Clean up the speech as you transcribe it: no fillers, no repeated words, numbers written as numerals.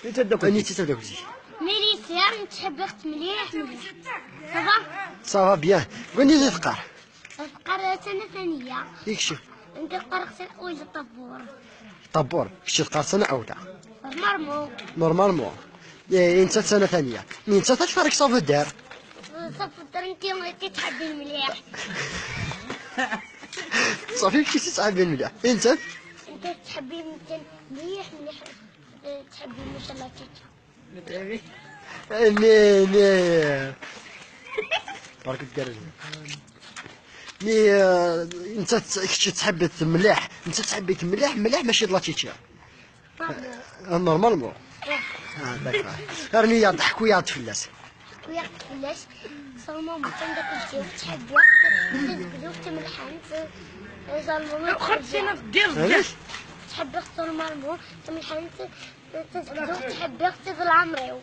انت تبدا اني تبدا كلشي. ميليسيا تحب اخت مليح مليح. ça va؟ ça va bien. وين تقرا؟ تقرا سنة ثانية. يكشي. انت تقرا سنة أولى طابور. طابور، كشي تقرا سنة أولى. normalement. normalement. إيه انت سنة ثانية. mais انت تفرق صافي الدار. صافي الدار انت تحبي المليح. صافي كشي تحبي المليح. انت؟ انت تحبي مليح مليح تحبي ما شاء الله تيتا. mais mais بارك الدرجة. mais انت كنتي تحب مليح، انت تحبيك مليح مليح ماشي la chicha. normalement. D'accord. راني يضحك ويعطف الناس. ويعطف الناس. صومو عندك الجو تحب تزبدو تملحنت. خرجتينا في الدير. تحب normalement تملحنت تزبدو تحب تزل عمريو.